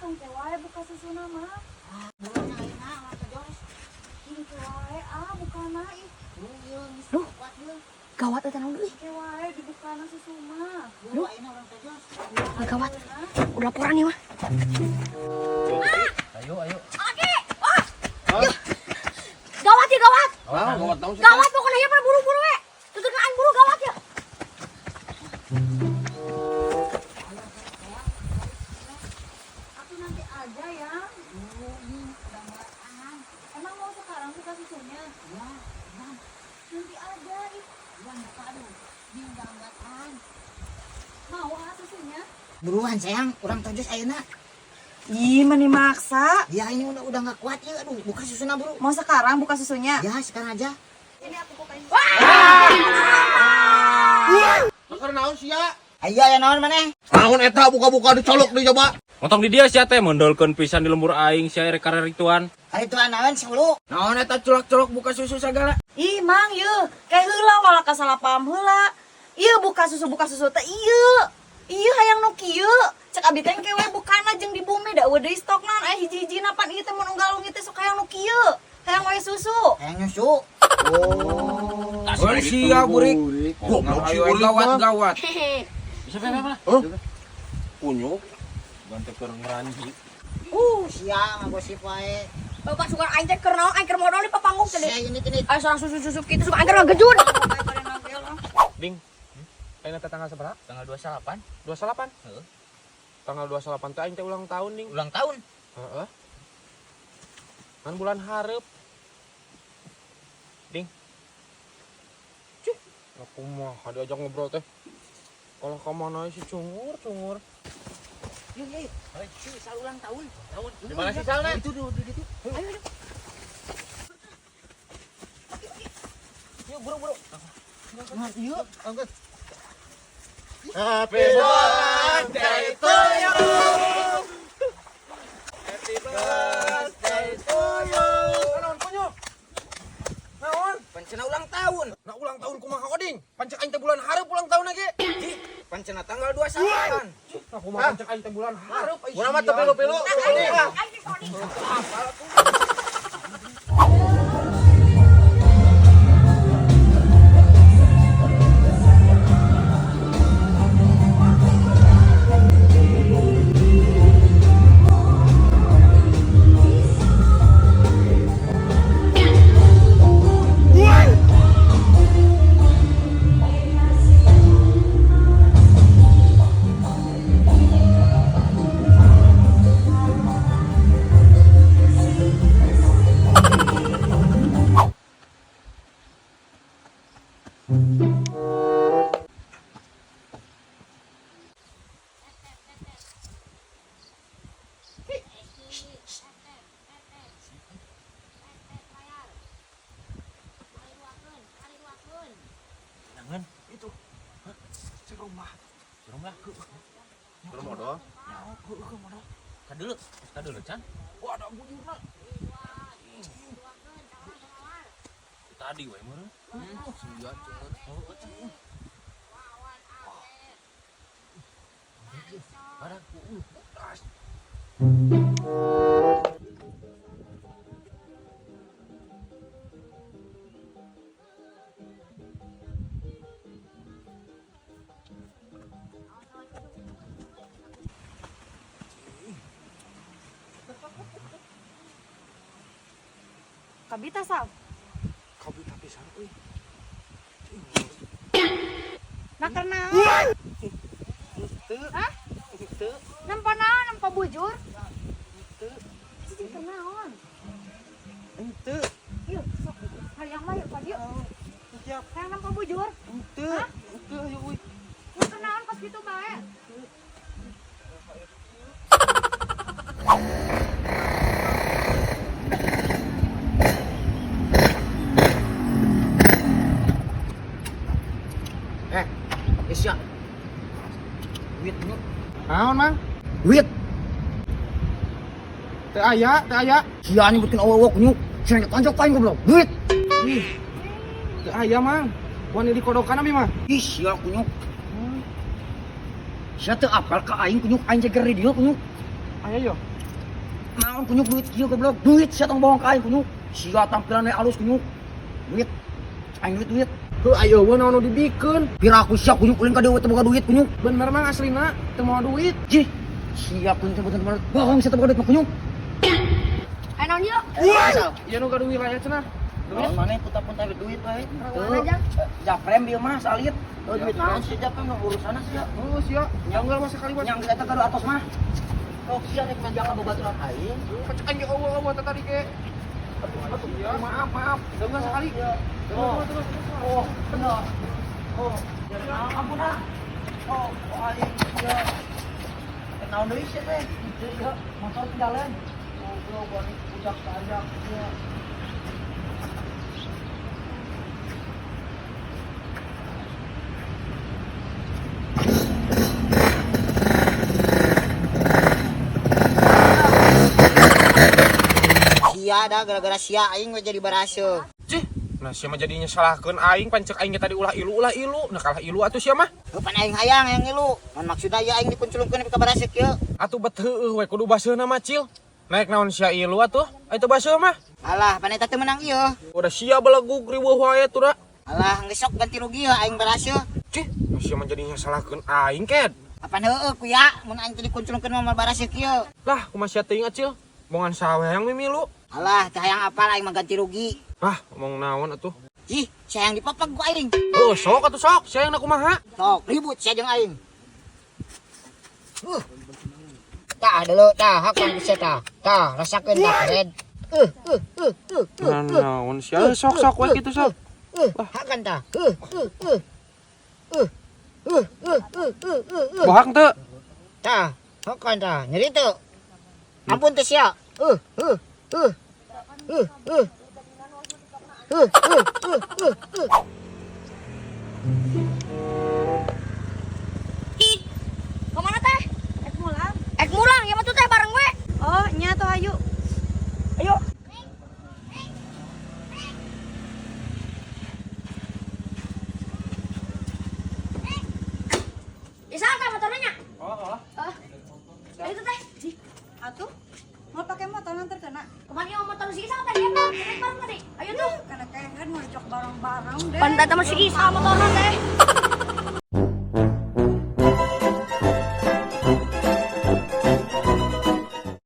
Tong ke wae buka susuna mah. Ah, buruan ayeuna urang teh Jos. Ih, ke wae ah bukana ih. Duh, ieu geus Duh. kuat ieu. Gawat eta naon euy. Ke wae dibukana susu mah. Buru ayeuna urang teh Jos. Gawat. Udah laporan nih mah. Ayo, ayo. Gawat ya gawat. Ah, gawat naon sih? Gawat pokoknya ya buru-buru we. Tuturna aing buru gawat ya. Aku nanti aja ya. Duh, ih, udah melataan. Emang mau sekarang buka susunya? Ya, bang. Nanti aja ih. Buruan buka aduh. Ini udah nggak tahan. Mau ah susunya? Buruan sayang, urang teh Jos ayeuna. Ih, meni maksa. Ya ini udah nggak kuat ya, aduh buka susuna buru. Mau sekarang buka susunya? Ya sekarang aja. Ini aku bukain. Keur naon sia? Ayo ya naon maneh? Naon eta buka-buka dicolok deui coba. Montong di dia sia teh mondolkeun pisan di lembur aing sia rek kararituan. Hari tuan naon si ulu. Naon eta colok-colok buka susu sagala. Ih, Mang, yeuh, kayak heula wala kasalah paham heula. Ieu buka susu teh ieu. Ieu hayang nu kieu. Cek abi teh engke we bukana jeung di bumi da eueuh deui stok naon aya hiji-hijina pan ieu teh mun unggal leungit teh sok hayang nu kieu. Hayang we susu. Hayang nyusu. Oh. Oh, sia burik. Goblok si Ayo burik mah. gawat-gawat. Bisa pe lah. Kunyuk. Gante keur ngeranji. Sia ngagosip wae. Bapak suka aing teh keur naon aing keur modal di papanggung teh. Sia ini ini. Ayo sorang susu-susu kitu suka aing keur ngagejun. Ding. Ayeuna teh tanggal sabaraha? Tanggal 28. 28. Heeh. Tanggal 28 teh aing teh ulang tahun, Ding. Ulang tahun. Heeh. Kan bulan hareup. Ding. Cih, aku mah diajak ngobrol teh. Kalau ka mana si cungur, cungur. Yuk yuk. Si sal ulang tahun. Tahun. Di mana sih salna? Itu dulu di itu. Ayo ayo. Yuk buru buru. Nah, yuk. Happy birthday to you. Happy birthday to you. Naon kunyuk? Naon? Pancena ulang tahun. Nah ulang tahun kumaha oding? Pancek aing teh bulan hareup ulang tahun lagi. Ih, pancena tanggal 28. Nah kumaha pancek aing teh bulan hareup ai. Urang mah teu pilu-pilu. Aing teh sodi. Jangan itu. Hah? Serumah. Serumah. Keur modal. Ya, heueuh modal. Kadeuleu, kadeuleu can. Wah, ada bujurna. Tadi we meureun. Sia cungur. Heueuh cungur. Barang. Kabita sal. Kabita pisan euy. Nah keur naon? Henteu. Hah? Henteu. Nempo naon nempo bujur? Henteu. Cicing keur naon? Henteu. Yuk, sok. Hayang mah yuk, ka dieu. Siap. Hayang nempo bujur. Henteu. Henteu ayo euy. Nah keur naon pas kitu bae? Sia. Duit ini. Naon, Mang? Duit. Teu aya, teu aya. Sia nyebutkeun awak kunyuk. Sia tonjok paing goblok. Duit. Ih. Teu aya, Mang. Wani dikodokan abi mah. Ih, sia kunyuk. Sia teu apal ka aing kunyuk, aing jeger di dieu kunyuk. Ayo yo. Naon kunyuk duit kieu goblok. Duit sia tong bohong ka aing kunyuk. Sia tampilan alus kunyuk. Duit. Aing duit duit. Heuh ayo we naon nu dibikeun. Pira aku sia kunyuk ulin ka dieu teu boga duit kunyuk. Bener mang aslina teu mawa duit. Cih. Sia kunyuk teu boga duit. Bohong sia teu boga duit mah kunyuk. Ayo naon ieu? Ieu nu gaduh wilayah cenah. Duit mana puta-puta duit we. Rawan aja. Japrem bieu mah salit. Oh duit naon si Japrem mah urusanna sia. Heuh sia. Janggal mah sakali mah. Yang eta gaduh atos mah. Kok sia rek manjang babaturan aing. Kecek aing ge eueuh teh tadi ge. Maaf, maaf. Janggal sekali. Oh, oh, bener. Oh, jadi ampun ah. Oh, aing sia. Naon deui sia teh? Ieu ieu motor tinggalan. Goblok gua nih budak tajak sia. Sia dah gara-gara sia aing we jadi baraseuh. Cih, nah sia mah jadinya salahkeun aing pancek aing ge tadi ulah ilu, nah kalah ilu atuh sia mah. Heuh pan aing hayang hayang ngilu. Mun maksudna ieu aing dikunculungkeun nepi ka baraseuh kieu. Atuh bet heueuh we kudu baseuhna mah cil. Naik naon sia ilu atuh, aya teu baseuh mah. Alah, pan eta teu meunang ieu. Udah sia belegug riweuh wae tuh da. Alah, geus sok ganti rugi ya aing baraseuh. Cih, nah sia mah jadinya salahkeun aing ked. Apan heueuh ku ya mun aing teu dikunculungkeun mah moal baraseuh kieu. Lah, kumaha sia teuing acil? Bongan saha we hayang mimilu. Alah, teu hayang apal aing mah ganti rugi. Ah, ngomong naon atuh? Ih, sia yang dipepeg ku aing. Oh, sok atuh sok, sia yang kumaha? Sok ribut sia jeung aing. Tah dulu tah hakon bisa tah. Tah rasakeun tah keren. Naon sia sok sok we kitu sok. Hakan tah. Bohang teu? Tah, hakan tah. Nyeri teu? Ampun teu sia. Kemana teh? Ek mulang. Ek mulang, ya mah tuh teh bareng we. Oh, nya tuh hayu. Ayo. Bisa tah motornya nya? Oh, oh. Ah. Ayo tuh teh. Atuh, mau pakai motor nanti kena. Kemana mau motor si Isa teh? Dia bareng tadi. Ayo tuh. Karena kayak kan mau cok bareng-bareng deh. Pan datang si Isa motorna teh.